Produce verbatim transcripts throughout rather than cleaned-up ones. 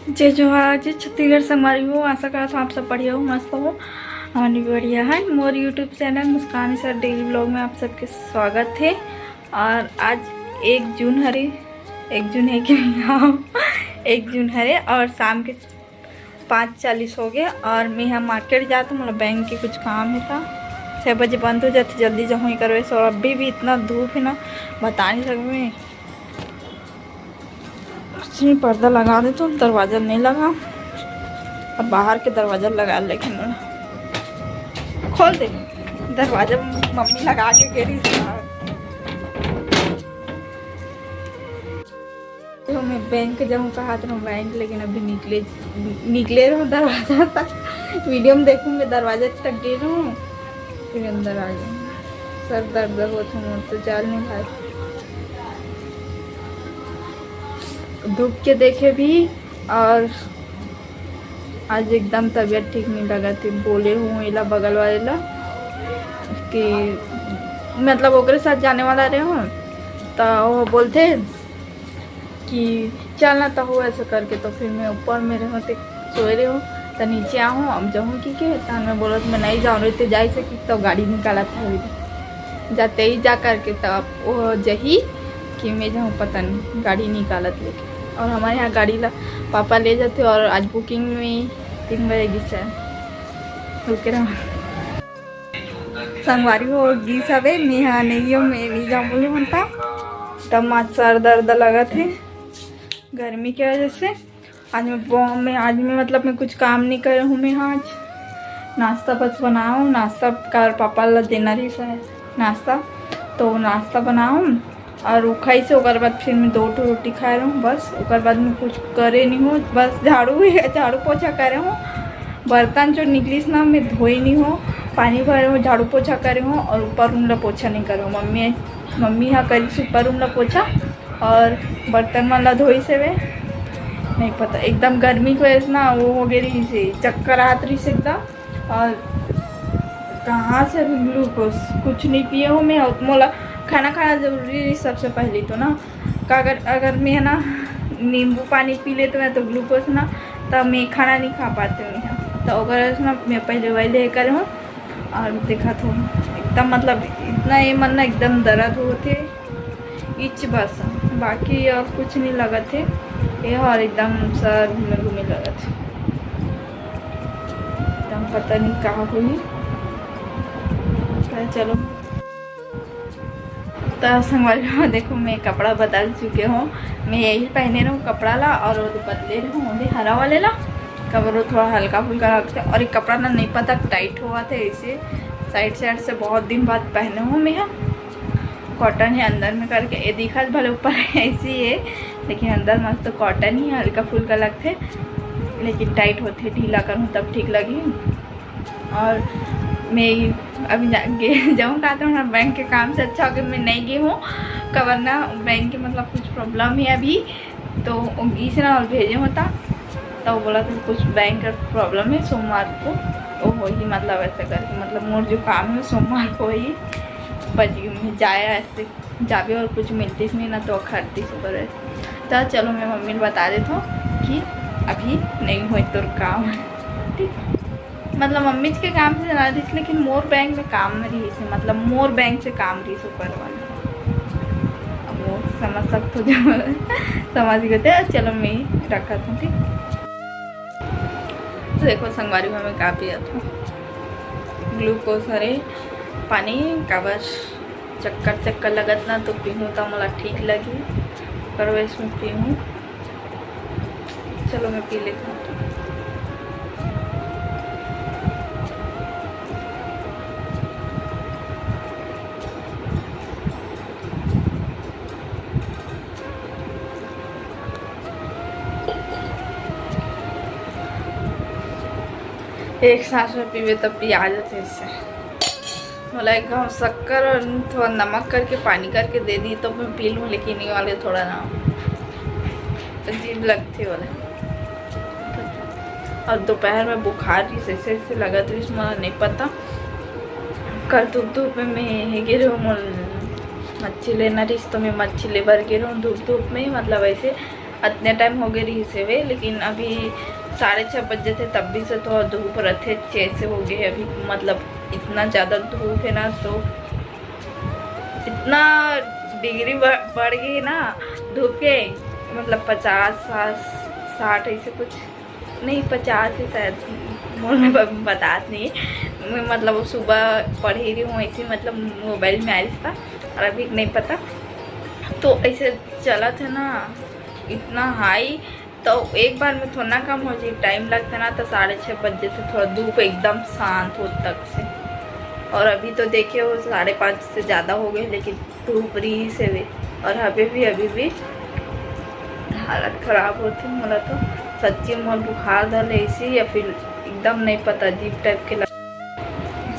जय जोहार, जय छत्तीसगढ़ संगवारी हो। आशा करत हव आप सब बढ़िया हो, मस्त हो। हमन भी बढ़िया हन। मोर YouTube चैनल मुस्कान सर डेली व्लॉग में आप सबके स्वागत हे। और आज एक जून हरे, एक जून हे कि नहीं? हाँ, एक जून हरे और शाम के पाँच चालीस हो गए और मैं यहाँ मार्केट जात हूँ, मोला बैंक के कुछ काम हे था। छः बजे बंद हो जाते, जल्दी जाऊँ, ये करवे सो। अभी भी इतना धूप है ना, बता नहीं सकूँ मैं। कुछ नहीं, पर्दा लगा देता हूँ, दरवाजा नहीं लगा, अब बाहर के दरवाजा लगा, लेकिन खोल दे दरवाजा, मम्मी लगा के गे रही थी बाहर। तो मैं बैंक जाऊँ कहा तो बैंक, लेकिन अभी निकले निकले रहूँ दरवाजा तक, वीडियो में देखूँ मैं दरवाजा तक गे रहूँ, फिर अंदर आ गई। सर दर्द होत हे मोर, तो चाल नहीं भाई। धूप के देखे भी और आज एकदम तबीयत ठीक नहीं लगत हे। बोले हूँ एला बगल वाले ला कि मतलब ओकरे साथ जाने वाला रहे हूँ, तो वो बोलते कि चल ना तो हो ऐसा करके, तो फिर मैं ऊपर में रहूँ तो सोए रहे हूँ, तो नीचे आहूँ, अब जाऊँ कि के, तहन मैं बोलत मैं नहीं जाऊँ रहे, तो जाए से कि तो गाड़ी निकालत है, जाते ही जा करके तब वो जही कि मैं जाऊँ, पता नहीं गाड़ी निकालत लेके। और हमारे यहाँ गाड़ी ला पापा ले जाते, और आज बुकिंग में तीन बजे गिस है, रुके रहा। संगवारी हो गिस हवे, मेहा नहीं हो, मैं नहीं जाऊँ बोले मनता, तब माँ सर दर्द लगत है गर्मी के वजह से। आज मैं बो-, मैं, आज मैं मतलब मैं कुछ काम नहीं करे हूँ। मैं आज नाश्ता बस बनाऊँ, नाश्ता कर पापा ला देना रही है नाश्ता, तो नाश्ता बनाऊँ और वो खाई से ओकर बाद फिर मैं दो ठो रोटी खाए रहूँ बस। ओकर बाद मैं कुछ करे नहीं हूँ, बस झाड़ू ही, झाड़ू पोछा करे हूँ। बर्तन जो निकलिस ना मैं धोई नहीं हूँ, पानी भरे हूँ, झाड़ू पोछा करे हूँ और ऊपर रूम ला पोछा नहीं करे हूँ। मम्मी, मम्मी हा करिस ऊपर रूम ला पोछा और बर्तन मन ला धोई से वे, नहीं पता, एकदम गर्मी के वजह से ना वो हो गए रही से, चक्कर आत रही से एकदम। और कहाँ से अभी ग्लूकोज, कुछ नहीं पिए हूँ मैं। और मोला खाना खाना जरूरी रही सबसे पहले तो ना, का अगर, अगर मैं ना नींबू पानी पी लेते मैं तो ग्लूकोज ना, तब मैं खाना नहीं खा पाते हूँ यहाँ। तो अगर ना मैं पहले वही लेकर हूँ और देखा तो एकदम मतलब इतना ये मन ना एकदम दर्द होते, इच बस, बाकी और कुछ नहीं लगत है। ये और एकदम सर घूमे घूमे लगत है, एकदम पता नहीं कहाँ हुई। तो चलो, तो संगवारी हो, देखो मैं कपड़ा बदल चुके हूँ। मैं यही पहने रहूँ कपड़ा ला और वो बदले रहूँ वो हरा वाले ला, कबर वो थोड़ा हल्का फुल्का लगता है। और ये कपड़ा ना नहीं पता टाइट हुआ था, इसे साइड साइड से बहुत दिन बाद पहने हूँ मैं। हाँ, कॉटन है अंदर में करके, ये दिखत भले ऊपर ऐसी है, लेकिन अंदर मस्त कॉटन ही हल्का फुल्का लगथे, लेकिन टाइट होथे, ढीला करूँ तब ठीक लगी। और मैं अभी जा-, गे-, जाऊँ का तो ना बैंक के काम से अच्छा हो कि मैं नहीं गई हूँ, कबर ना बैंक के मतलब कुछ प्रॉब्लम है अभी, तो इसे ना और भेजे होता तो बोला था कुछ बैंक का प्रॉब्लम है सोमवार को, वो होही मतलब ऐसा करके, मतलब मोर जो काम है सोमवार को ही बच गई, मैं जाया ऐसे जाबे और कुछ मिलतीस नहीं ना तो खरीदतीस ओकर। तो चलो मैं मम्मी ल बता देत हूँ कि अभी नहीं होए तोर काम, ठीक है? मतलब मम्मी के काम से जाना रहिस, लेकिन मोर बैंक में काम रहिस, मतलब मोर बैंक से काम रहिस ओकर वाला। अब वो समझ सकत हो जब समझ गए थे। चलो मैं रखत हूँ, ठीक। तो देखो संगवारी हो मैं का पियत हूँ, ग्लूकोज हरे पानी, काबर चक्कर चक्कर लगत ना तो पीहूँ तो मोला ठीक लगी, पर वैसे में पीहूँ। चलो मैं पी लेती हूँ। एक सांस में पीबे तब पिया जाथे इससे। मोला एक घाव शक्कर और थोड़ा नमक करके पानी करके दे दी तो मैं पी लूँ, लेकिन ये वाले थोड़ा ना अजीब लगथे वाला। और दोपहर में बुखार रहिस, ऐसे ऐसे लगत रहिस, मोला नहीं पता। कल धूप धूप में मैं हे गे रहूँ, मोल मच्छी लेना रहिस तो मैं मच्छी ले बर गे रहूँ धूप धूप में, मतलब ऐसे अतने टाइम हो गए रहिस हवे, लेकिन अभी साढ़े छः बज जथे, तब भी से तो धूप रथे, जैसे हो गए अभी, मतलब इतना ज़्यादा धूप है ना, तो इतना डिग्री बढ़, बढ़ गई ना धूप के, मतलब पचास, साठ, ऐसे कुछ नहीं, पचास ही शायद, मोर में ब-, बतात नहीं। मैं मतलब वो सुबह पढ़ ही रही हूँ ऐसे ही, मतलब मोबाइल में आइस था, और अभी नहीं पता। तो ऐसे चलत है ना, इतना हाई, तो एक बार में थोड़ा ना कम हो जाए, टाइम लगता ना, तो साढ़े छः बजे से थोड़ा धूप एकदम शांत हो तक से। और अभी तो देखे हो, साढ़े पाँच से ज़्यादा हो गए, लेकिन धूप रहिस हवे, और अभी भी, अभी भी हालत खराब होथे मोला तो। सच्ची मोर बुखार धर ले ऐसी, या फिर एकदम नहीं पता, अजीब टाइप के लग।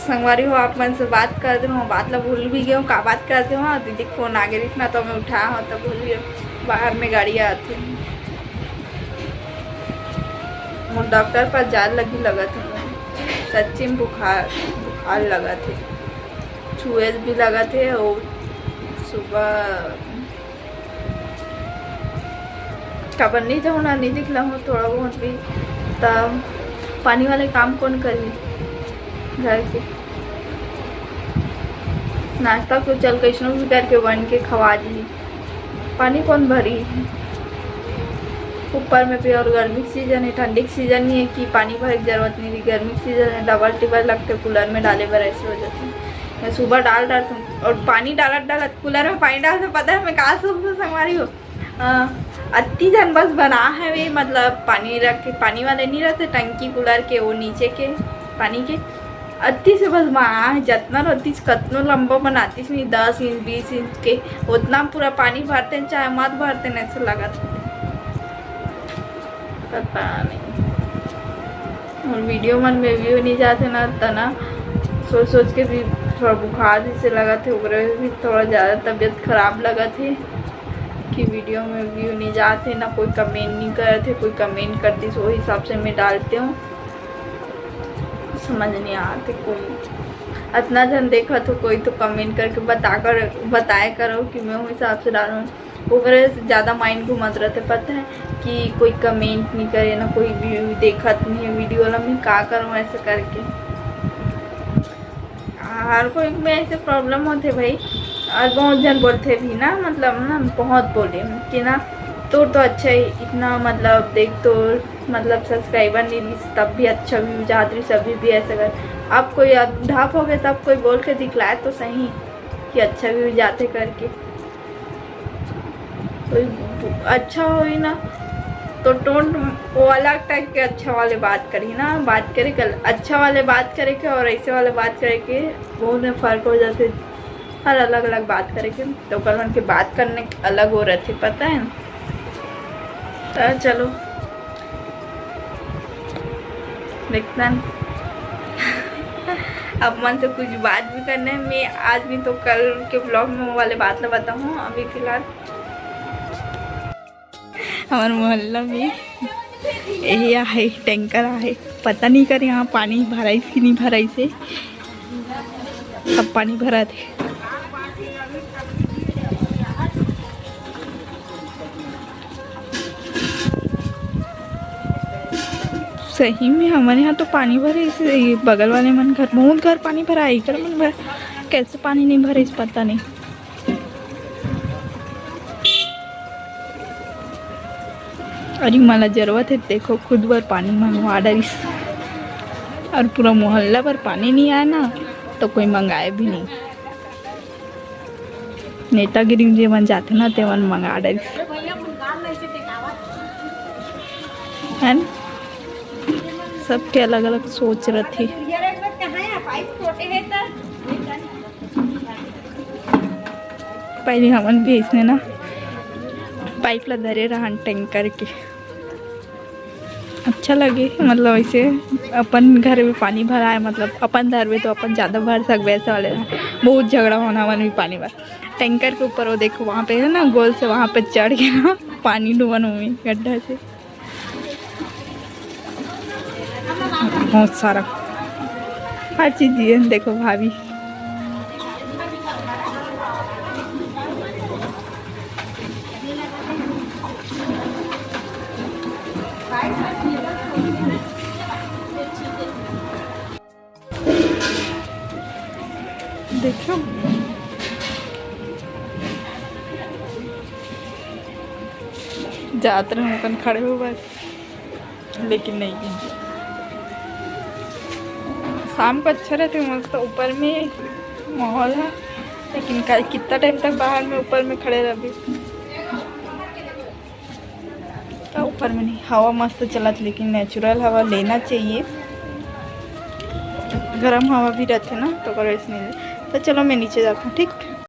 संगवारी हो, आप मन से बात कर दे हो, बात ला भूल भी गए हो, का बात कर दे हो। हाँ, दीदी के फोन आ गए ना, तो मैं उठा हो, तो भूल गए। बाहर में गाड़ी आती। मोर डॉक्टर पास जाए लगी लगत है, सच्ची में बुखार, बुखार लगत है, छुए भी लगत है। और सुबह काबर नहीं जाऊँ ना, नहीं दिखला हूँ थोड़ा बहुत भी। तब पानी वाले काम कौन करी घर के? नाश्ता को चल कैसनो भी करके बन के खवा दी। पानी कौन भरी? ऊपर में भी और गर्मी के सीजन है, ठंडी के सीजन नहीं है कि पानी भरे की जरूरत नहीं है। गर्मी के सीजन है, डबल टिबल लगते कूलर में डाले बर, ऐसी वजह से मैं सुबह डाल डालती हूँ। और पानी डालत डालत, कूलर में पानी डालते, पता है मैं कहाँ से हूँ, संगवारी हो? अ, अत्ती झन बस बना है वे, मतलब पानी रख के, पानी वाले नहीं रहते टंकी कूलर के, वो नीचे के पानी के, अत्ती से बस बना है। जतना रहतीस, कतनो लंबा बनातीस नहीं, दस इंच, बीस इंच के, उतना पूरा पानी भरते हैं, चाहे मत भरते हैं, ऐसे लगत। पता नहीं, और वीडियो मन में व्यू नहीं जाते ना, तना सोच सोच के भी थोड़ा बुखार जैसे लगत है, ओकरे भी थोड़ा ज़्यादा तबीयत खराब लगत है कि वीडियो में व्यू नहीं जाते ना, कोई कमेंट नहीं करते, कोई कमेंट करती, तो वही हिसाब से मैं डालती हूँ। समझ नहीं आते कोई, इतना जन देखा तो कोई तो कमेंट करके बता कर, बताया करो कि मैं उस हिसाब से डालूँ। ओकरे से ज़्यादा माइंड घूमत रहते, पता है कि कोई कमेंट नहीं करे ना, कोई व्यू देखत नहीं है वीडियो ला, मैं का करूँ ऐसे करके। हर कोई में ऐसे प्रॉब्लम होते भाई, और बहुत जन बोलते भी ना, मतलब ना बहुत बोले कि ना तोर तो अच्छा है इतना, मतलब देख तो, मतलब सब्सक्राइबर नहीं रही तब भी अच्छा व्यू जात रही, सभी भी ऐसे कर। अब कोई अब ढाप हो गए तब कोई बोल के दिखलाए तो सही कि अच्छा व्यू जाते करके। कोई अच्छा होई ना तो टोन वो अलग टाइप के अच्छा वाले बात करी ना, बात करे के अच्छा वाले बात करे के और ऐसे वाले बात करे के बहुत में फर्क हो जाते। हर अलग अलग बात करे के तो ओकर मन के बात करने के अलग हो रहते, पता है। तो चलो देखतन। अब मन से कुछ बात भी करना है। मैं आज भी तो कल के ब्लॉग में वो वाले बात ला बताऊँ। अभी फिलहाल हमारे मोहल्ला में यही आहे, टैंकर आहे, पता नहीं कर यहाँ पानी भराइस कि नहीं भराइस हे। सब पानी भरा थे। सही में हमारे यहाँ तो पानी भरे, इसे ये बगल वाले मन घर, बहुत घर पानी भरा है, इधर मन भरा, कैसे पानी नहीं भरे, इस पता नहीं। अरे मला जरूरत है, देखो खुद बर पानी मंगवा डरिस और पूरा मोहल्ला बर पानी नहीं आया ना, तो कोई मंगाए भी नहीं। नेतागिरी में जेमन जाथे ना, तेमन मंगा डरिस, है ना? सबके अलग-अलग सोच रथे। पहले हमन भी इसने ना पाइप ला धरे रहन टैंकर के। अच्छा लगे, मतलब ऐसे अपन घर में पानी भराए, मतलब अपन धरबे तो अपन ज़्यादा भर सकबे, ऐसा वाले रहा। बहुत झगड़ा होना मन भी पानी भर। टैंकर के ऊपर वो देखो, वहाँ पे है ना, गोल से वहाँ पे चढ़ के ना पानी डुबन हुई गड्ढा से। बहुत सारा हर चीज़ दिए हैं। देखो भाभी, देखो, जात रहे अपन खड़े हो बस, लेकिन नहीं गए। शाम को अच्छा रहते, मस्त ऊपर में माहौल है, लेकिन का-, कितना टाइम तक बाहर में ऊपर में खड़े रहे? तो ऊपर में नहीं, हवा मस्त चलत, लेकिन नेचुरल हवा लेना चाहिए। गरम हवा भी रहते ना, तो ओकर वजह से नहीं ले। तो चलो, मैं नीचे जाता हूँ, ठीक?